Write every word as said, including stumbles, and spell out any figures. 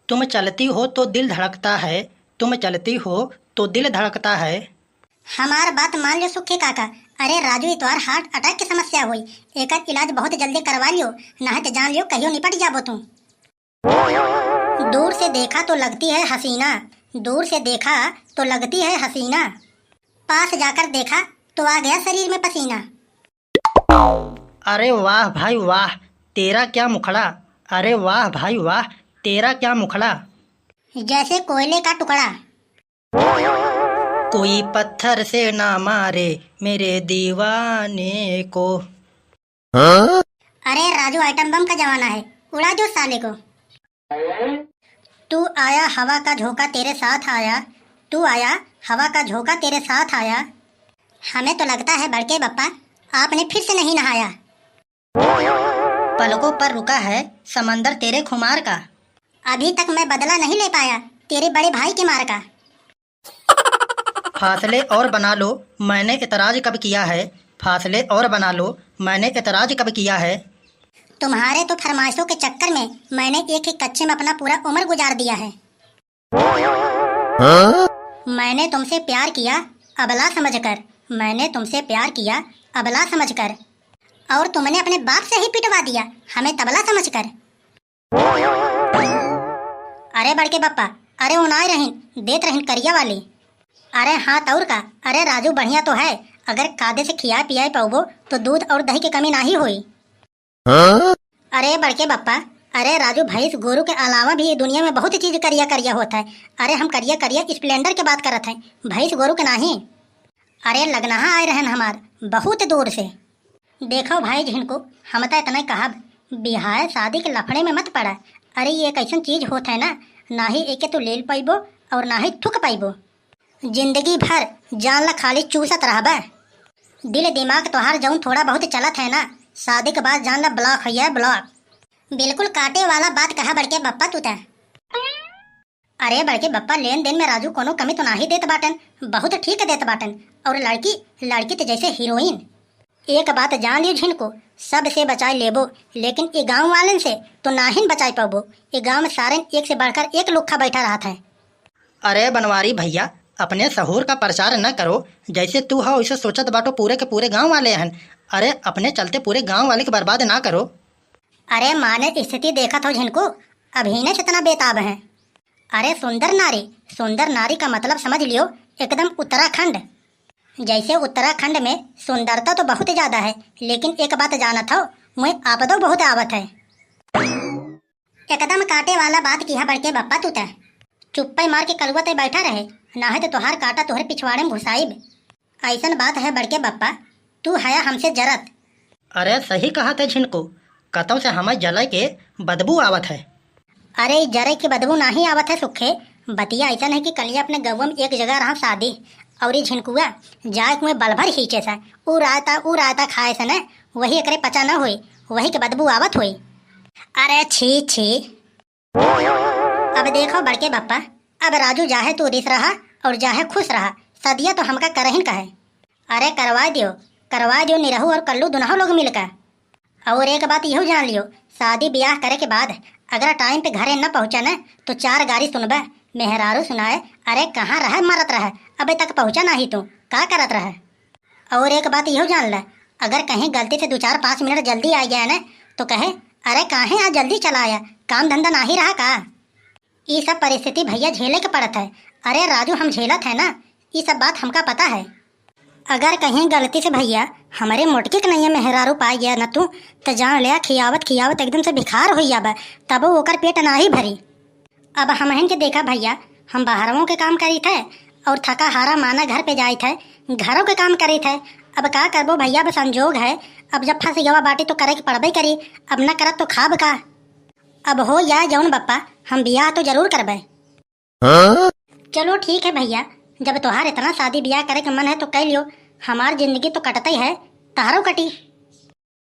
तुम चलती हो तो दिल धड़कता है, तुम चलती हो तो दिल धड़कता है। हमार बात मान लो सुखे काका। अरे राजू, ई तोहार heart attack के समस्या होई, एकर इलाज बहुत जल्दी करवा लियो, नाहीं तो जान लियो कहियो निपट जाबो तू। दूर से देखा तो लगती है हसीना, दूर से देखा तो लगती है हसीना, पास जाकर देखा तो आ गया शरीर में पसीना। अरे वाह भाई वाह, तेरा क्या मुखड़ा, अरे वाह भाई वाह, तेरा क्या मुखड़ा। जैसे कोयले का टुकड़ा। कोई पत्थर से ना मारे मेरे दीवाने को। अरे राजू, आइटम बम का जमाना है, उड़ा दो साले को। तू आया हवा का झोंका तेरे साथ आया, तू आया हवा का झोंका तेरे साथ आया। हमें तो लगता है बड़के बप्पा, आपने फिर से नहीं नहाया। पलकों पर रुका है समंदर तेरे खुमार का। अभी तक मैं बदला नहीं ले पाया तेरे बड़े भाई के मार का। फासले और बना लो, मैंने एतराज कब किया है, फासले और बना लो, मैंने एतराज कब किया है। तुम्हारे तो फरमाइशों के चक्कर में मैंने एक ही कच्चे में अपना पूरा उम्र गुजार दिया है। मैंने तुमसे प्यार किया अबला समझकर, मैंने तुमसे प्यार किया अबला समझकर, और तुमने अपने बाप से ही पिटवा दिया हमें तबला समझकर। अरे बड़के बप्पा, अरे उनाए रहिन, देत रहिन करिया वाली। अरे हाँ तौर का, अरे राजू बढ़िया तो है, अगर कादे से खियाए पियाए पाउबो तो दूध और दही के कमी नाही होई। अरे बड़के बप्पा, अरे राजू, भैंस गोरू के अलावा भी ये दुनिया में बहुत चीज करिया करिया होत है। अरे हम करिया करिया Splendor के बात करत हैं, भैंस गोरू के नाही। अरे लगनहा आए रहन हमार बहुत दूर से। देखो भाई झिनको, हम त इतना कहब, बियाह शादी के लफड़े में मत पड़ा। अरे ये एक ऐसन चीज होत है ना, ना ही एके तू लेल पाइबो और ना ही थुक पाइबो। जिंदगी भर जान ला खाली चूसत रहबे। दिल दिमाग तोहार जौन थोड़ा बहुत चलत है ना, शादी के बाद जान ला block होइए block। बिल्कुल काटे वाला बात कहा बड़के बप्पा तू त। अरे बड़के बप्पा, लेन देन में राजू कोनो कमी तो नाही देत बाटन, बहुत ठीक देत बाटन। और लड़की, लड़की तो जैसे हीरोइन। एक बात जान लियो झिनको, सबसे बचाए लेबो, लेकिन ई गाँव वालन से तो नाहिन बचाए पाबो। ई गाँव में सारन एक से बढ़कर एक लुक्खा बैठा रहत है। अरे बनवारी भैया, अपने सहूर का प्रचार न करो, जैसे तू हो वैसे सोचत बाटो पूरे के पूरे गाँव वाले हन। अरे अपने चलते पूरे गाँव वाले के बर्बाद ना करो। अरे माने स्थिति देखत हो झिनको, अभी ने इतना बेताब है। अरे सुंदर नारी, सुंदर नारी का मतलब समझ लियो, एकदम उत्तराखंड। जैसे उत्तराखंड में सुंदरता तो बहुत ज्यादा है, लेकिन एक बात जानत हो, वहीं आपदो बहुत आवत है। एकदम काटे वाला बात किहा बड़के बप्पा तू त। चुप्पे मार के कलुआ ते बैठा रहे, ना है तो तोहार काटा तोहरे पिछवाड़े में घुसाइब। ऐसन बात है बड़के बप्पा, तू हया हमसे जरत। अरे सही कहत है झिनको, कतौ से हमें जले के बदबू आवत है। अरे ई जरे के बदबू नाही आवत है सुखे, बतिया ऐसन है कि कलिया अपने गौवा में एक जगह रहा शादी, और ई झिनकुआ जाए कुएं बल भर खींचे से, ऊ रायता ऊ रायता खाए से न, वही एकरे पचा न होई, वही के बदबू आवत होई। अरे छी छी। अब देखो बड़के बप्पा, अब राजू जाहे तू रिस रहा और जाहे खुस रहा, सदिया तो हमका करहिन कहे। अरे करवा दियो, करवा दियो निरहू और कल्लू दुनहु लोग मिलकर। और एक बात इहू जान लियो, शादी बियाह करे के बाद अगर time पे घरे न पहुँचा न तो चार गारी सुनबे, मेहरारू सुनाए, "अरे कहाँ रहे मरत रहे, अबे तक पहुँचा नाही तू, का करत रहे?" और एक बात इहू जान ले, अगर कहीं गलती से दो चार पाँच मिनट जल्दी आ गया न तो कहे, "अरे काहे आज जल्दी चला आया, काम धंधा नाही रहा का?" ई सब परिस्थिति भैया झेले के पड़त है। अरे राजू हम झेलत है ना, ई सब बात हमका पता है। अगर कहीं गलती से भैया हमरे मोटकी के नैया मेहरारू पाए गया न तू, त जान लिया खियावत खियावत एकदम से भिखार होई जाबे, तबो ओकर पेट नाही भरी। अब हमहन के देखा भैया, हम बाहरवों के काम करी थे और थका हारा माना घर पे जाई थे, घरों के काम करी थे। अब का करबो भैया, अब संजोग है, अब जब फंस गवा बाटी तो करे के पड़बे करी, अब न करत तो खाब का। अब हो या जौन बप्पा, हम बियाह तो जरूर करबे। हाँ? चलो ठीक है भैया, जब तोहार इतना शादी बियाह करे के मन है तो कह लियो, हमार जिंदगी तो कटते ही है, तहारो कटी।